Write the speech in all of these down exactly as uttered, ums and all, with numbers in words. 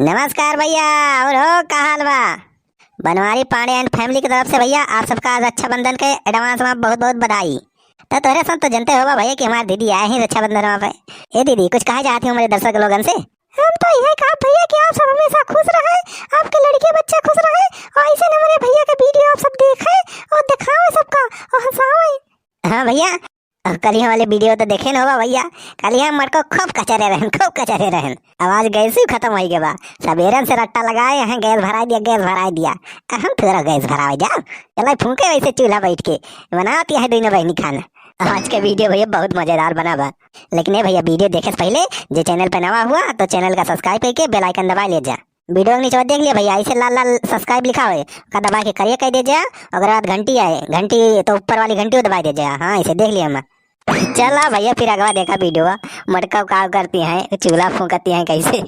नमस्कार भैया, और हो का हाल बा? बनवारी पांडे and family की तरफ से भैया आप सबका आज रक्षाबंधन के advance में बहुत बहुत बधाई। तो तोहरे सब तो जनते होबा भैया कि हमार दीदी आए हैं रक्षाबंधन पे। ए दीदी, कुछ कहा चाहती हो हमारे दर्शक लोगन से? हम तो यही कहा भैया कि आप सब हमेशा खुश रहे, आपके लड़के बच्चे खुश रहे, और ऐसे न हमारे भैया के video आप सब देखे और दिखावे सबका और हंसावे। हाँ भैया, अब कलिया वाले video तो देखे न होबा भैया, कलिया मटको खूब कचरे रहन, खूब कचरे रहन। अब आज गैस ही खत्म हो गया बा, सबेरन से रट्टा लगाए हैं, गैस भराई दिया, गैस भराई दिया। हम थोड़ा गैस भरावे जाओ, चला फूके वैसे चूल्हा बैठ के, बनावती है दोनों बहनी खाना। आज के video भैया बहुत मजेदार बना बा, लेकिन ए भैया video देखे से पहले जे channel पे नवा हुआ तो channel का subscribe करके bell icon दबा ले जा। Video के नीचे देख लिया भैया, ऐसे लाल लाल subscribe लिखा हुआ है, ओका दबा के करिया कर दे जा, ओकरे बाद घंटी आए, घंटी तो ऊपर वाली घंटी दबा दे जा। हाँ, ऐसे देख लिया हम। चला भैया, फिर अगवा देखा video, मटका का करती हैं, चूल्हा फूंकती हैं कैसे। ई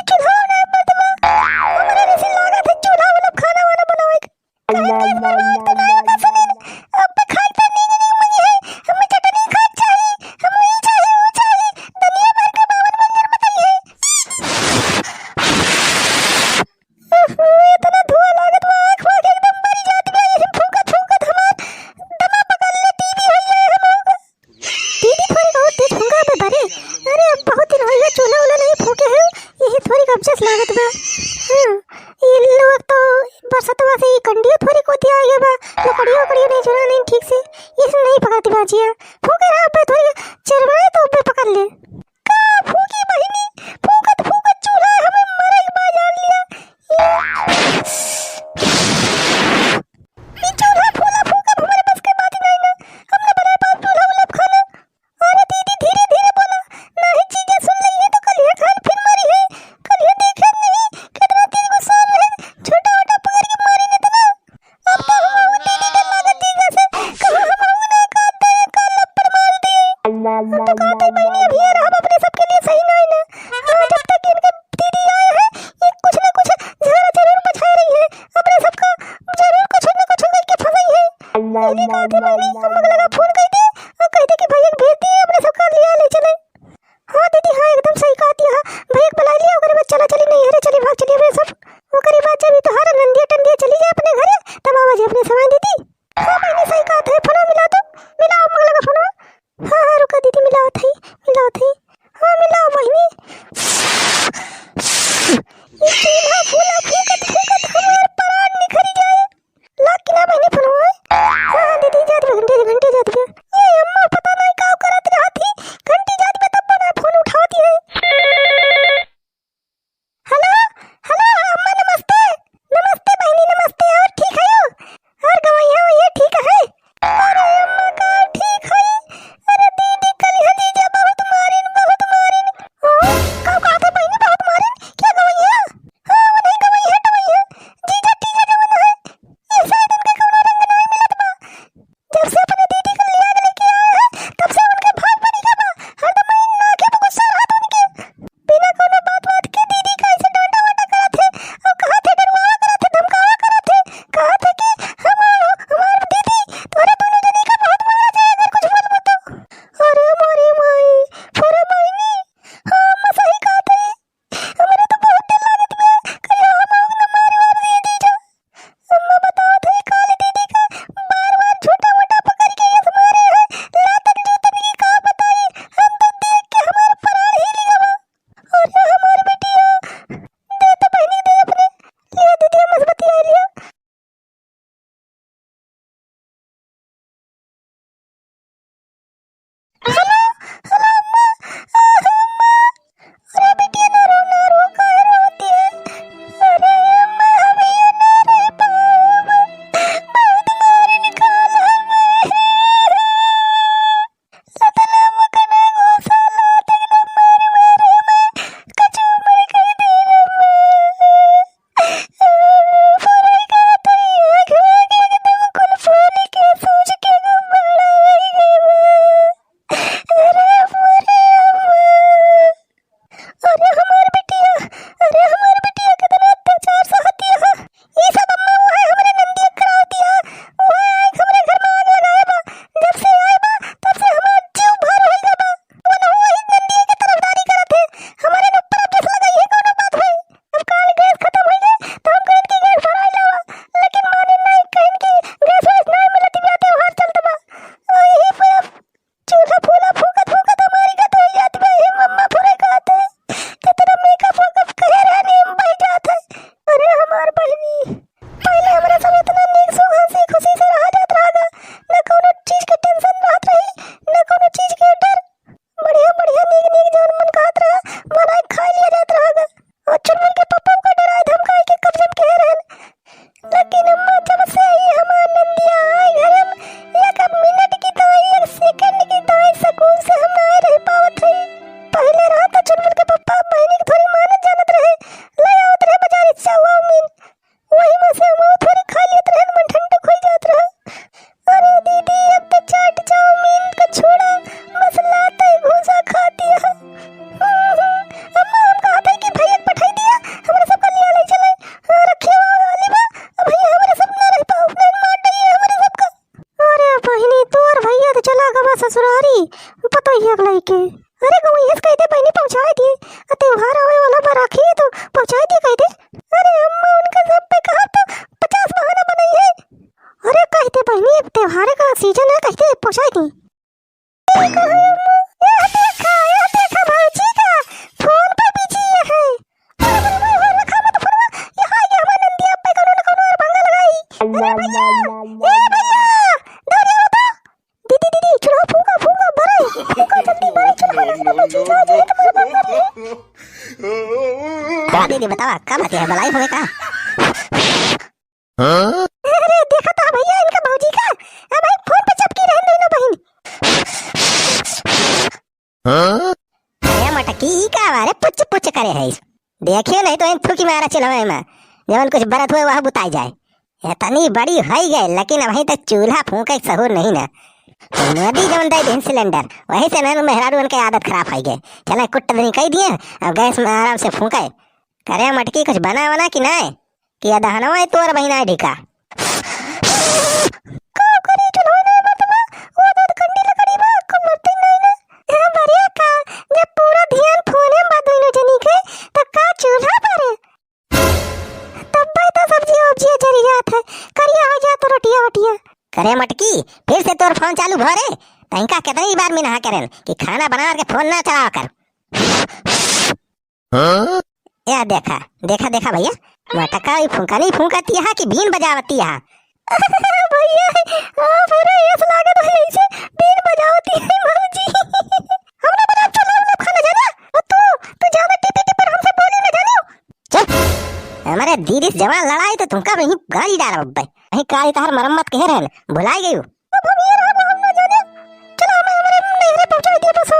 चूल्हा ना मर्दवा, हमरा जैसे लागत है चूल्हा वाला खाना वाना बनावे के। काहे गैस बनवाए तो ना होगा सुनील? अब पे खाए तो नींद नहीं मनी है, हमें चटनी खाए चाही, हमें ई चाही, वो चाही, दुनिया भर के बावन मंजन बताई है। ओहो, इतना धुआं लागत बा, आँख वाँख एकदम बरी जात बा, यही फूकत फूकत हमार दमा पकड़ ले, टीबी हो जाए हम लोग। दीदी थोड़ी बहुत तेज फूंका बे बरे। अरे अब बहुत दिन हो गया चूल्हा उल्हा नहीं फूके है, यही थोड़ी कब्जस लागत बा। हाँ, ये लोग तो बरसतवा से ये कंडियो थोड़ी कोती आ गया बा, लकड़ियो उकड़ियो नहीं चुना नहीं ठीक से, ये सब नहीं पकड़ती बाजिया। फूके रहा बे थोड़ी चरवाए तो बे पकड़ ले। का फूकी बहिनी, फूकत फूकत चूल्हा हमें मरे के बा जान लिया। ई चूल्हा फूला फूकब हमरे बस के बात नहीं ना। हम ना बनाए पाब चूल्हा उल्हा खाना। अरे दीदी धीरे धीरे बोला, नहीं चीजें सुन ले ये तो कल ये खान फिर मारी है। कल ये देखे नहीं कितना तेज गुस्सा है, छोटा वोटा पकड़ के मारी नहीं तो ना। अब तो हम दीदी डर लागत दीदी से, कहाँ हम ना काट दे, काल लपड़ मार दे। हम तो कहते बहनी अभी ये रहब अपने सबके लिए सही नहीं ना। हाँ, जब तक इनके दीदी आए हैं, ये कुछ ना कुछ झाड़ा जरूर मचाए रही है। अपने सबका जरूर कुछ ना कुछ करके फंसाई है। यही कहते बहनी, हम लोग लगा फोन कर दे और कह दे कि भैया भेज दिए, अपने सबका लिया ले चले। हाँ दीदी, हाँ एकदम सही कहती है। भैया के बुला लिया, ओकरे बाद चला चली नहीं, अरे चली भाग चली अपने सब। ओकरे बाद जब ये तोहार नंदिया टंदिया चली जाए अपने घरे, तब आवा जी अपने सवाई दीदी। हाँ बहनी सही कहत है, फोनवा मिला तो, मिलाओ मंगला का फोनवा। हाँ, हाँ, रुका दीदी, मिलावत है, मिलावत है। हाँ, मिलाओ बहिनी। ई चूल्हा फूला फूकत फूकत हमार प्राण निकल जाए। लाग कि ना बहिनी फोनवा? हाँ, हाँ, दीदी, जात बा, घंटे, घंटे जात बा। ये अम्मा पता नहीं का करत रहत ही, घंटी जात बा तब ना फोन उठावत है। हेलो, हेलो, अम्मा नमस्ते। नमस्ते बहिनी, नमस्ते। और ठीक है हो? और गवैया वैया ठीक है? अरे अम्मा का ठीक है? अरे दीदी कल हजीजा बहुत मारिन बा, पतोहिया के लइके। अरे गवइया से कहि दे बहिनी पहुँचाइ दिए। आ त्योहार आवे वाला बा राखी तो पहुँचाइ दिए कहि दे। अरे अम्मा उनके सब पे कहा तो पचास बहाना बनाई है। अरे कहि दे बहिनी अब त्योहार का सीजन है कहि दे पहुँचाइ दी। ए कहा अम्मा, यह देखा, यह देखा भौजी का फोन पे बिजी है। अरे, अरे, अरे, अरे, रखा मत फोनवा। यहाँ आ गया हमार नंदिया पे कौनो न कौनो और पंगा लगाई। अरे भैया, ए भैया, दौड़िया बता। दीदी, दीदी, चूल्हा फूंका, फूंका, बरे। फूंका जल्दी, बरे, चूल्हा फूंका, बरे, चूल्हा जल्दी, तुम्हारे बाप का नहीं। का दीदी, बतावा, का बात है, बलाई होवे का? हाँ? अरे, देखा तो भैया, इनका भौजी का, अब भाई फोन पे चपकी रहे दोनों बहिन। हाँ? अरे मटकी, ई का बा रे, पुच पुच करे है? देखियो नहीं तो इन थूकी मारा चिलवे में, जवन कुछ बरत हुए वह बुताई जाए। इतनी बड़ी होई गए, लेकिन अभी तक चूल्हा फूंके के सहूर नहीं ना। नदी जवन दे दिन सिलेंडर, वही से ना मेहरारू उनके आदत खराब होई गए। चले कुट्ट दनी कह दिए, अब गैस में आराम से फूंके। करे मटकी, कुछ बना वना कि नहीं? कि अदहनवा ही तोर बहिना ढिका। का करे चुल्हा नहीं बरत बा? वो तो कंडी लकड़ी बा, कुल बरते नहीं ना। ए, बरिया का, जब पूरा ध्यान फोने में बा दोनों जनी के, तो का चूल्हा बारे? तब भाई तो सब्जी उब्जी जरी जात है, करिया हो जात रोटिया वोटिया। करे मटकी, फिर से तोर फोन चालू भो रे। तनिका कितनी बार मिनहा करेन कि खाना बनावे के फोन ना चलावा कर। हाँ? या देखा, देखा, देखा भैया, मटका ई फूंका नहीं फूंकती है कि बीन बजावती है? भैया, आप पूरे यस लागत है ऐसे बीन बजावती है भौजी। हमरा बना चला ना खाना जाना, और तू, तू ज्यादा टिपी टिपर हमसे बोली ना जानो। चुप, हमारे दीदी से जवान लड़ाई तो तुमका वहीं गाली डाल बब्बे। वहीं काली तहर मरम्मत कहे रहन, भुलाई गई हो। अब हम ये राम राम ना जाने। चलो, हमें हमारे नैहरे पहुंचा दिया बस।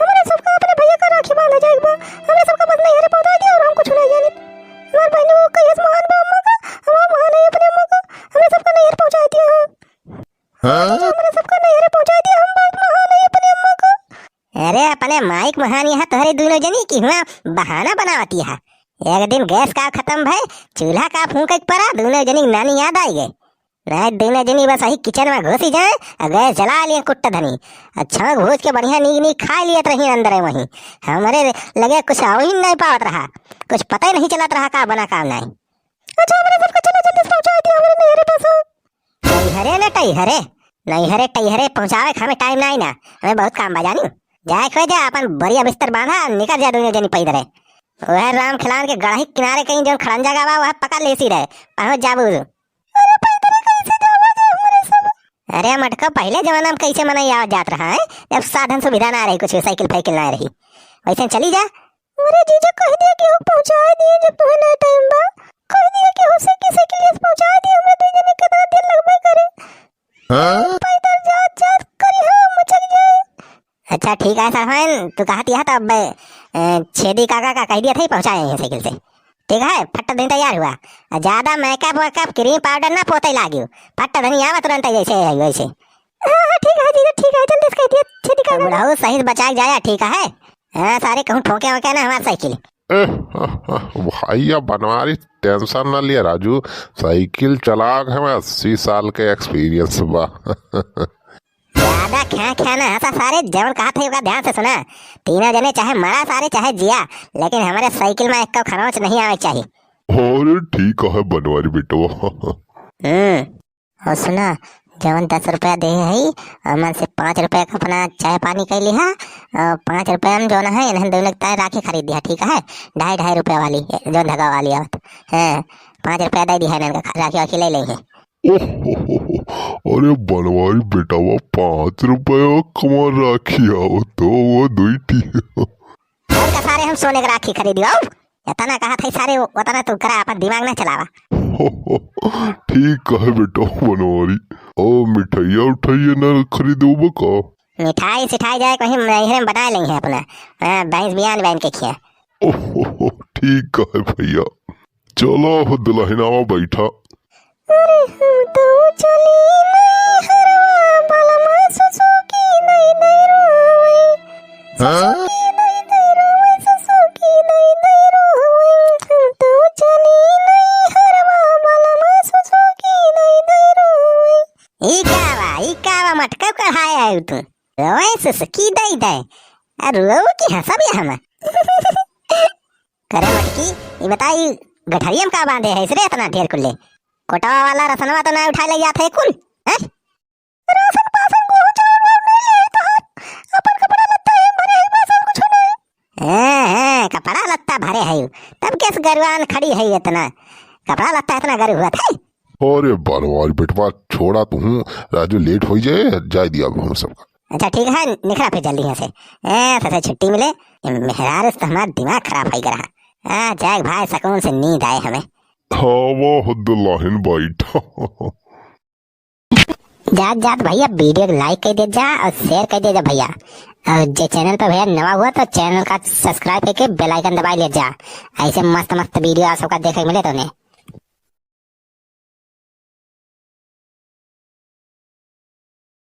हमारे सबका अपने भैया का राखी बांधा जाएगा। हमें सबका बस नैहरे पहुंचा दिया और हम कुछ नहीं जाने। हमारे बहनों का यस महान बा अम्मा का, हम महान है अपने अम्मा का। हमें सबका नैहर पहुंचा दिया। हाँ? हमारे सबका नैहरे पहुंचा दिया, हम बहुत महान है अपने अम्मा का। अरे, अपने माइक महान यहाँ तोहरे दोनों जनी की हुआ बहाना बनावती है। एक दिन गैस का खत्म भय, चूल्हा का फूंके के पड़ा, दोनों जनी नानी याद आई गए। नहीं, दोनों जनी बस यही किचन में घुसी जाए और गैस जला लिए कुट्ट धनी। अच्छा, भूज के बढ़िया नीक नीक खा लिए रही अंदर वहीं। हमारे लगे कुछ आवही नहीं पावत रहा, कुछ पता ही नहीं चलत रहा का बना का नहीं। अच्छा, हमारे सबका चलो जल्दी से पहुंचा दिया हमारे नैहरे पास। टैहरे न टैहरे, नैहरे टैहरे पहुंचावे के हमें टाइम नहीं ना, हमें बहुत काम बा जानी। जाए खोए जा, अपन बोरिया बिस्तर बांधा, निकल जा दोनों जनी पैदरे। वह राम खिलावन के गढ़ही किनारे कहीं जौन खड़ंजा गावा, वह पकड़ लेसी रहे, पहुंच जाबू। अरे पैदरे कैसे जावा जा हमारे सब? अरे मटका, पहले जमाना में कैसे मनई आवत जात रहा है, जब साधन सुविधा ना रही, कुछ साइकिल फाइकिल ना रही, वैसे चली जा। अरे जीजा, कह दिया कि हम पहुंचा दिए, जब तुम्हें नहीं टाइम बा, कह दिया कि हो सके साइकिल से पहुंचा दिए, हमरे दू जने के दांत दिल लगबे करे। हाँ? पैदल जात जात करी हम मचक जाए। अच्छा ठीक है साहब, तू कहत यह तब, ए, छेदी काका का कह दिया था, पहुंचा जाए साइकिल से। ठीक है, फट दिन तैयार हुआ। आ, ज्यादा मेकअप वेकअप, क्रीम पाउडर ना पोते लागियो। फट धनी आवा तुरंत जैसे है वैसे। हाँ, हाँ, ठीक है जीजा, ठीक है, जल्दी से कह दिया, छेदी तो काका। बुढ़ऊ सही से बचा के जाया, ठीक है। हाँ, सारे कहूँ ठोके वोके ना हमार साइकिल। एह, भाई, अब बनवारी टेंशन ना लिया राजू, साइकिल चला के हमें अस्सी साल के एक्सपीरियंस बा। ज्यादा ख्या ख्या ना हंसा सारे, जवन कहा था ओका ध्यान से सुना। तीनों जने चाहे मरा सारे चाहे जिया, लेकिन हमारे साइकिल में एक खरोंच नहीं आवे चाहिए। अरे ठीक है बनवारी बेटवा। हम्म। और सुना, जवन दस रुपया दे है, ओमन से पाँच रुपया का अपना चाय पानी कर लिहा, और पाँच रुपया में जौन है, इन्हन दोनों के ताए राखी खरीद दिहा, ठीक है? ढाई ढाई रुपया वाली, जौन धागा वाली आवत। हाँ, पाँच रुपया दे दिहा इन्हन का, राखी वाखी ले लेंगे। ओहो, अरे बनवारी बेटावा, पाँच रुपया कमा राखी आवत हो, वो दुई ठी। और का सारे हम सोने के राखी खरीदियो, और इतना कहा था सारे, उतना तू करा, अपन दिमाग ना चलावा। ठीक कहे बेटा बनवारी। ओ मिठाइया उठाइया ना खरीदोबा का? मिठाई सिठाई जाए कहीं नैहरे में बना लेंगे अपना। हाँ, भैंस बियान बहन के खिया। ओहो, ठीक कहे भैया। चलो हो दुल्हनावा बैठा। अरे हम तो चली नैहरवा, बलमा सुसुकी दई दई रोवे। हाँ? सुसुकी दई दई रोवे, सुसुकी दई दई रोवे। हम तो चली नैहरवा, बलमा सुसुकी दई दई रोवे। ई का बा, ई का बा, मटका कढ़ाए आयु तू? रोए सुसुकी ई दे दे। अरे रो की हंसब या हम। करे मटकी, ई बताई, गठरिया में का बांधे है इसरे इतना ढेर कुल्ले? कोटवा वाला रसनवा तो ना उठाए ले जात है कुल, हैं? राशन पासन, गेहूं चाउर वाउर नहीं ले तो अपन कपड़ा लत्ता है भरे है, बासन कुछ नहीं। हैं, हैं, कपड़ा लत्ता भरे है, तब केस गरुआन खड़ी है इतना? कपड़ा लत्ता इतना गरु हुआ था? अरे बनवारी बेटवा, छोड़ा तू, राजू लेट हो जाए, जाए दिया अब हम सबका। अच्छा ठीक है, निकला फिर जल्दी यहाँ से। ए, ससे छुट्टी मिले, ये मेहरारू से तो हमारा दिमाग खराब हो गया रहा। आ, जाए भाई, सुकून से नींद आए हमें। हाँ, वाह दुल्हन बैठा। जात जात भैया वीडियो को like कर दे जा और share कर दे जा भैया। और जे channel पे भैया नवा हुआ तो channel का subscribe करके bell icon दबा ले जा। ऐसे मस्त मस्त वीडियो आप सबका देखे के मिले तो उन्हें।